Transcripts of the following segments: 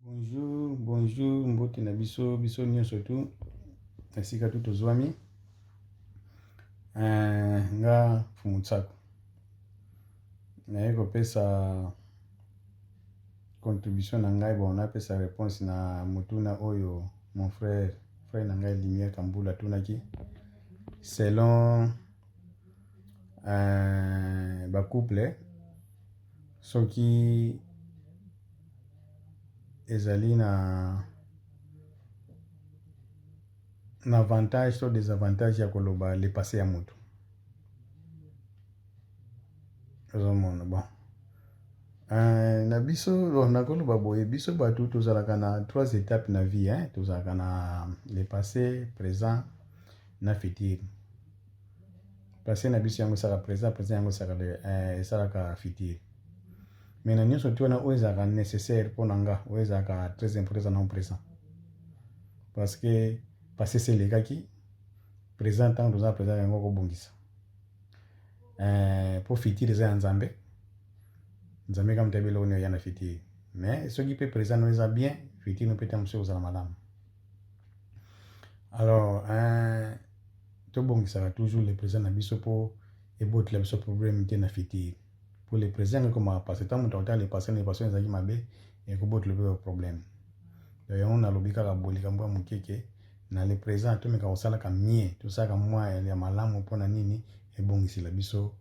Bonjour, bonjour, mbote na biso, biso nyonso tu, esika tu tozwami. Nga Mfumu Nsaku naye kopesa contribution na ngai, bon napesa réponse na motuna oyo mon frère, frère na ngai Lumière Kambula atunaki selon ba couple soki ezali na na avantage to désavantage ya koloba le passé ya moto. Ozomona bon, na biso bon, nakoloba boye, biso bato tozalaka na trois étapes na vie, hein? Tozalaka na le passé, présent na futur. Passé na biso yango esalaka présent, présent yango esalaka esalaka futur. Mais na nyonso ti wana, oyo ezalaka nécessaire mpo na nga, oyo ezalaka très important, eza na présent, parce que passé se elekaki, présent, ntango toza présent, yango kobongisa mpo futur eza ya Nzambe. Nzambe kaka moto ayebi eloko nini oya na futur. Mais soki mpe présent no eza bien, futur no mpe ntango mosusu kozala malamu. Alors tobongisaka toujours le présent na biso mpo ebotela biso problème te na futur, po le présent yango ekomaka passé. Ntango moto akotala le passé na le passé ezalaki mabe, ekobotela mpe problème. Donc yango nalobi kaka boye, likambo ya mokeke na le présent, tomeka kosalaka mieux, tosalaka mwa ya malamu. Mpona nini? Ebongisela biso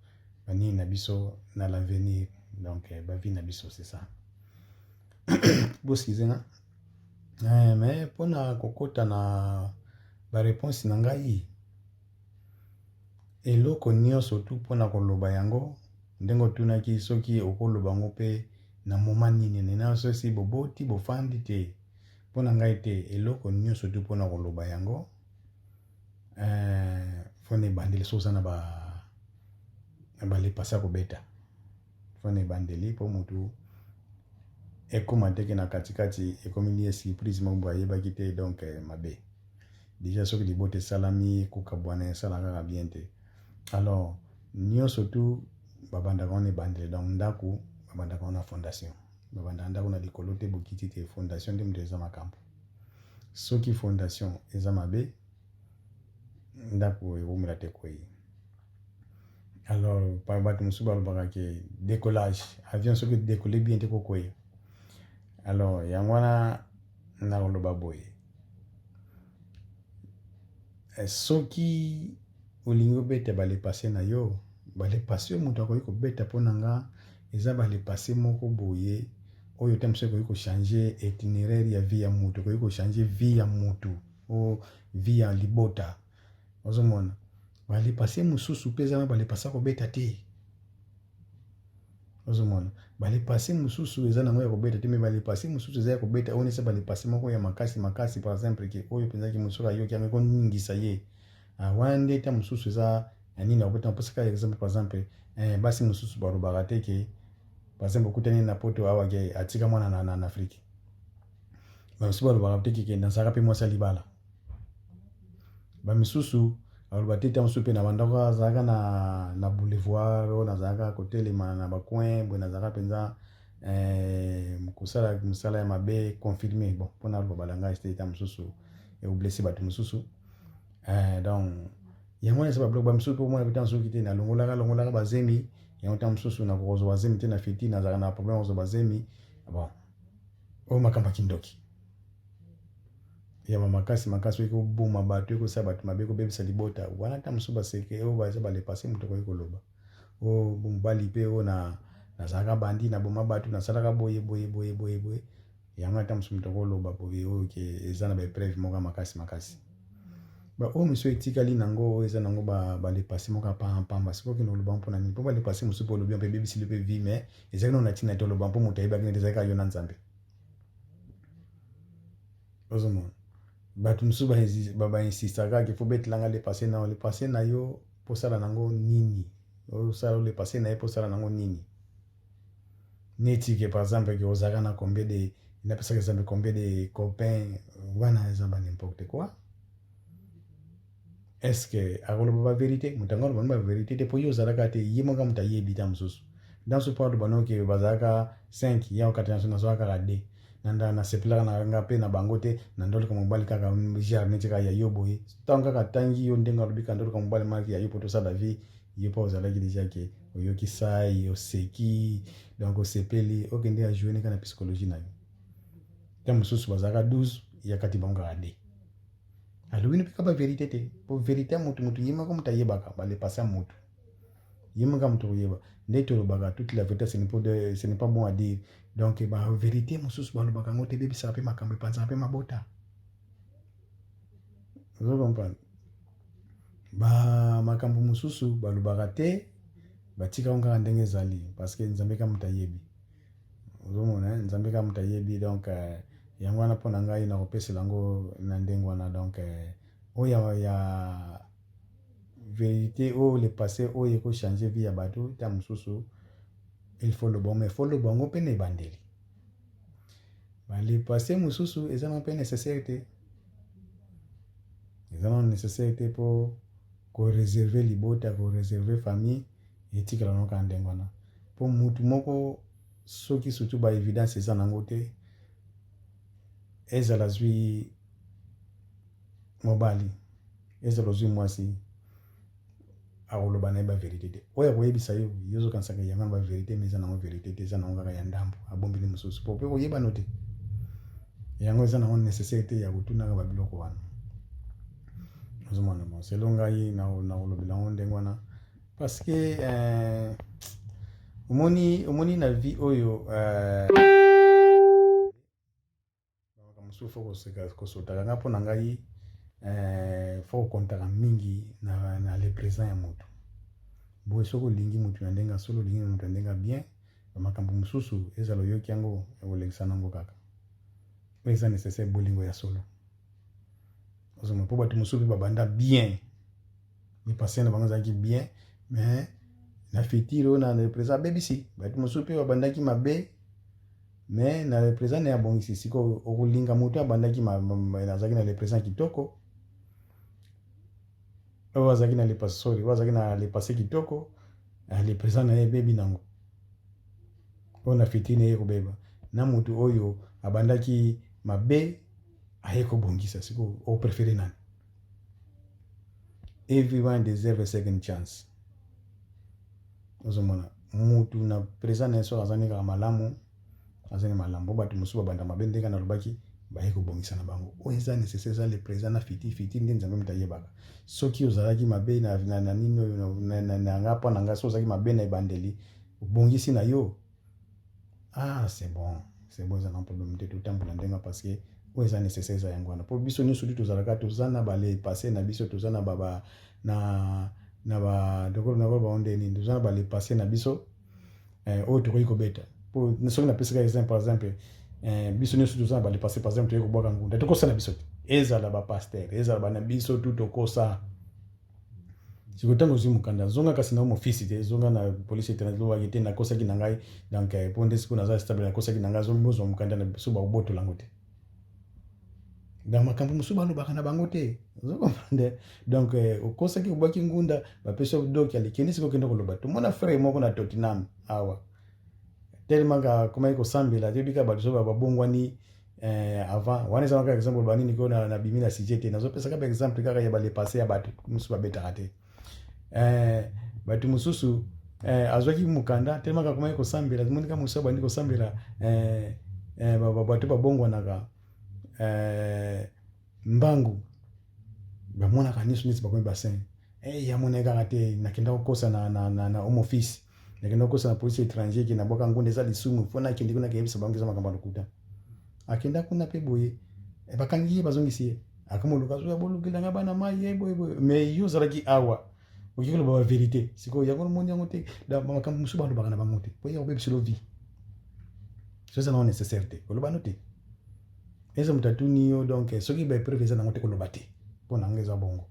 banini na biso na l'avenir, donc bavie na biso, c'est ça. Bosikize nga, mais mpona kokɔta na baréponse na ngai, eloko nyonso tu mpona koloba yango ndenge otunaki, soki okoloba yango mpe na moma nini, nena soki boboti bofandi te, mpo na ngai te. Eloko nyonso tu mpona koloba yango, faut na ebandeli, soki oza na ba le passé ya kobeta, faut na ebandeli, mpo motu ekóma teke na katikati ekomi ye surprise moko boye ayebaki te. Donc mabe déjà soki libota esalami, kokabwana esala kaka bien te. Alors nyonso tu babandaka wana ebandeli. Donc ndako babandaka wana fondation, babandaka ndako na likolo te, bokiti te. Fondation nde moto eza makambo. Soki fondation eza mabe, ndako ekomela te kwei. Alors bato mosusu balobaka ke décollage avion, soki décolle bien te, kokweya. Alors yango wana nakoloba boye, soki olingi obeta ba le passé na yo, ba le passé oyo moto akoki kobeta, mpo na nga eza ba le passé moko boye oyo te mosusu ekoki kochanger itinéraire ya vie ya moto, ekoki kochanger vie ya motu o vie ya libota. Ozomona ba le passé mosusu mpe eza na ba le passé akobeta te. Ozomona ba le passé mosusu eza nango ya kobeta te, mais ba le passé mosusu eza ya kobeta. Oyo neti ba le passé moko ya makasi makasi, par exemple ke oyo mpenzaki mosusu ayoki yango ekoningisa ye, wana nde ta mosusu eza ya nini akobeta. Mposaka exemple, par exemple basi mosusu balobaka te ke, par exemple, okutani na Poto awa ke atika mwana na Afrique. Bamisusu balobaka te ke nazalaka mpe mwasi ya libala. Bamisusu aloba te, ta mosusu mpe na bandako azalaka na boulevard oyo nazalaka kotelema na bacoin boye, nazalaka mpenza kosala mosala ya mabe confirmé. Bon, mpona aloba balangage te, ta mosusu ekoblesser bato mosusu. Donc yango wana eza babiloko. Bamisusu mpe omona mpe ta mosusu te, nalongolaka longolaka bazemi yango, ta mosusu nakokozwa bazemi te na futur, nazalaka na problème kozwa bazemi. Bon, oyo makambo ya kindoki ya makasi makasi, oyo ekoboma bato, ekosala bato mabe, ekobebisa libota wana, ta mosusu baseke oyo baza ba le passé moto akoki koloba. Oyo mobali mpe oyo nazalaka bandi, naboma bato, nasalaka boye boye boye boye boye, yango ata mosusu moto akoloba boye, oyo ke eza na baépreuve moko ya makasi makasi. Baoyo mosusu etikali nango, oyo eza nango ba le passé moko ya pambapamba, sikoyo okende koloba mpona nini? Mpo ba le passé mosusu mpo olobi mpe ebebisili mpe vie, mais ezalaki nano na ntina te oloba, mpo moto ayebaki nete ezalaki kaka yo na Nzambe. Ozomona bato mosusu bainsistaka kaka, faut betelanga le passé na yo. Le passé na yo mposala nango nini? Osala le passé na ye mposala nango nini? Neti ke par exemple ke ozalaka na combien de, napesaka exemple, combien de copains, wana eza ba n'importe quoi. Est ce que akoloba bavérité? Moto yango aloba no bavérité te, mpo ye ozalaka te, ye moko moto ayebi. Ta mosusu dans ce po aloba no ke bazalaka 5, ye akokata nyonso, nazwaka kaka 2. Na nasepelaka na nga mpe na bango te. Na ndoluka mobali kaka genre neti kaka ya yo boye. Ntango kaka atangi yo ndenge alobi ka ndoluka mobali maki ya yo mpo tosala vie, yo mpo ozalaki déjà ke oyoki sai, oseki, donc osepeli, okende ajoue kaka na psychologie na yo. Ntango mosusu bazalaka 12, ya kati bango kaka de alobi no mpe ka bavérité te, po vérité ya motu, motu ye moko moto ayebaka ba le passé ya motu, ye moko moto koyeba. Nde tolobaka, toute la vérité, ce n'est pas bon à dire. Donc bavérité mosusu balobaka yango te, ebebisaka mpe makambo, epanzaka mpe mabota. Ozo comprendre? Ba makambo mosusu balobaka te, batika yango kaka ndenge ezali, parce que Nzambe kaka moto ayebi. Ozomona, Nzambe kaka moto ayebi. Donc yango wana mpo na ngai nakopesela yango na ndenge wana. Donc oyo ya vérité oyo, le passé oyo ekochange vie ya bato, ta mosusu il faut loba, mais faut loba yango mpe na ebandeli. Ba le passé mosusu eza na mpe nécessaire te, eza nano nécessaire te, mpo koréserve libota, koréserve famille, etikala nango kaka ndenge wana. Mpo mutu moko, soki surtout baévidence eza nango te, ezala zwi mobali, ezala ozwi mwasi, akoloba na ye bavérité te. Oyo akoyebisa yo, yo ozokanisaka yango na bavérité, mais eza nango vérité te, eza nango kaka ya ndambo, abombeli mosusu po mpe koyebano te. Yango eza nango nécessaire te ya kotunaka babiloko wana. Ozomona? Bon, selon ngai, nakolobela yango ndenge wana, parce que omoni na vie oyo, makambo mosusu faut kosotaka. Nga, mpo na ngai, faut kokontaka mingi na le présent ya motu boye. Soki olingi motu na ndenge solo, olingi motu na ndenge bien, bamakambo mosusu ezala oyoki yango, ekolekisa nango kaka. Oyo eza nécessaire, bolingo ya solo. Ozomona? Mpo bato mosusu mpe babanda bien, le passé na bango ezalaki bien, mais na futur oyo, na le présent, abebisi. Bato mosusu mpe babandaki mabe, mais na le présent na ye abongisi. Sikoyo okolinga moto abandaki, azalaki na le présent kitoko, oyo azalaki na le passé, sorry, oyo azalaki na le passé kitoko, le présent na ye ebebi nango, oyo na futur na ye kobeba, na motu oyo abandaki mabe aye kobongisa, sikoyo opréféré nani? Everyone deserve a second chance. Ozomona, mutu na présent na ye soki azali kaka malamu, azali malamu. Po bato mosusu babanda mabe, ndenge nalobaki, baye kobongisa na bango. Oyo eza nécessaire eza le présent na futur. Futur nde Nzambe moto ayebaka. Soki ozalaki mabe na nini oyo na nga, mpo na nga, soki ozalaki mabe na ebandeli, obongisi na yo, ah, c'est bon, c'est bon, eza na problème te, totambola ndenge, parce que oyo eza nécessaire eza yango wana. Mpo biso nyonso tu tozalaka, toza na ba le passé na biso, toza na baba na ba nakolo bango nde nini, toza na ba le passé na biso oyo tokoki kobeta. Po soki napesaka exemple, par exemple, biso nyonso toza na ba le passé. Par exemple, toyei kobwaka ngunda, tokosala biso te, ezala bapasteur, ezala bana, biso tu tokosa. Sikoyo ntango ozwi mokanda, zonga kasi na mofisi te, zonga na police étranger, lobaki te nakosaki na ngai, donc mpo nde sikoyo naza stable, nakosaki na ngai, ozwa mokanda na biso, bakobotola yango te. Donc makambo mosusu balobaka na bango te. Ozo comprendre? Donc okosaki, obwaki ngunda, bapesi doki, alekende. Sikoyo okende koloba. Tomona frère moko na Tottenham awa, tellement akomaki kosambela, toyebi kaka bato so babongwani avant wana. Eza kaka exemple banini ko nabimi na sujet te, nazopesa kaka exemple kaka ya ba le passé ya bato mosusu babetaka te. Bato mosusu, azwaki mokanda tellement akomaki kosambela, monika mosusu abandi kosambela, bato babongwanaka mbangu, bamonaka nyonso neti bakomi basin. Hey, yamonaki kaka te, nakenda kokosa na home office, nakenda kokosa na police étranger ke nabwaka ngunda, eza lisumu, mpo nakende kuna keyebisa bango eza makambo ya lokuta. Akenda kuna mpe boye, bakangi ye, bazongisi ye, akomoluka zoya, bolukelanga bana mai ye boye boye. Mais yo ozalaki awa, okoki koloba bavérité. Sikoyo yango omoni yango te, makambo mosusu balobaka na bango te, po ya kobebiselo vie. So eza nango nécessaire te, koloba no te. Eza moto atuni yo, donc soki baépreuve eza nango te, koloba te. Mpo na yango eza bongo.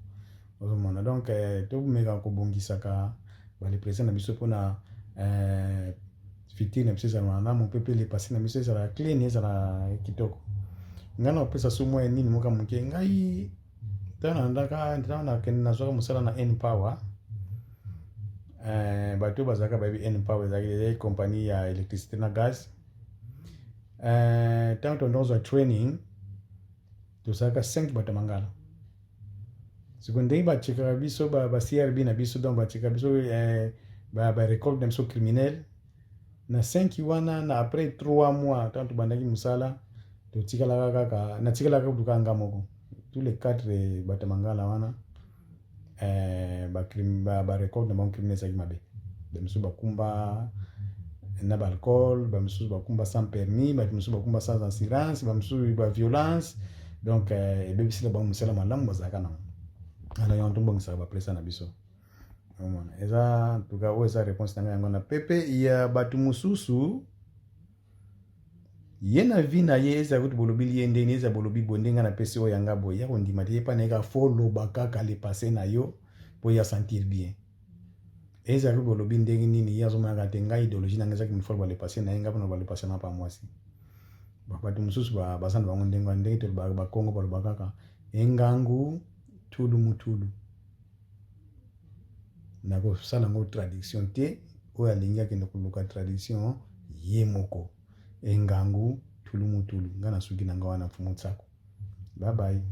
Ozomona? Donc tomeka kobongisaka ba le présent na biso mpona futur na biso ezala malamu, mpe le passé na biso ezala clean, ezala kitoko. Ngai na kopesa so mwa nini moka moke. Ngai, ntango nandaka, ntango nakende nazwaka mosala na Npower, bato oyo bazalaka bayebi Npower, ezalaki compagnie ya électricité na gaz. Ntango tondozwa training, tozalaka 5 bato ya mangala. Siko ndenge bachekaka biso ba CRB na biso, donc bachekaka biso barecord na biso criminel na 5 wana. Na après 3 mois, ntango tobandaki mosala, totikalaka kaka, natikalaka kutu nga moko. Tous les 4 bato ya mangala wana, barecord na bango criminel ezalaki mabe. Bamisusu bakumba na baalcool, bamisusu bakumba sans permis, bato mosusu bakumba sans assurance, bamisusu baviolence. Donc ebebisila bango mosala malamu bazalaka nango. Alors yango tobongisaka bapresa na biso. Omona, eza en tout cas oyo eza réponse na ngai yango na pepe ya bato mosusu. Ye na vie na ye, eza kutu bolobili ye ndenge eza, bolobi boye ndenge napesi oyo yanga boye, ya kondima te. Ye mpa na ye kaka faut loba kaka le passé na yo mpo ya sentir bien. Ezalaki bolobi ndenge nini, ye azomonaka te. Ngai idéologie na ngai ezalaki faut loba le passé na ye, ngai mpona loba le passé na pa mwasi. Bato mosusu baza na bango ndenge wana. Ndenge tolobaka, Bakongo baloba kaka engangu tulu mutulu. Nakosala yango traduction te. Oyo alingi akende koluka traduction ye moko. Engangu tulu mutulu. Ngai nasuki na ngai wana. Mfumu Tsako, bye bye.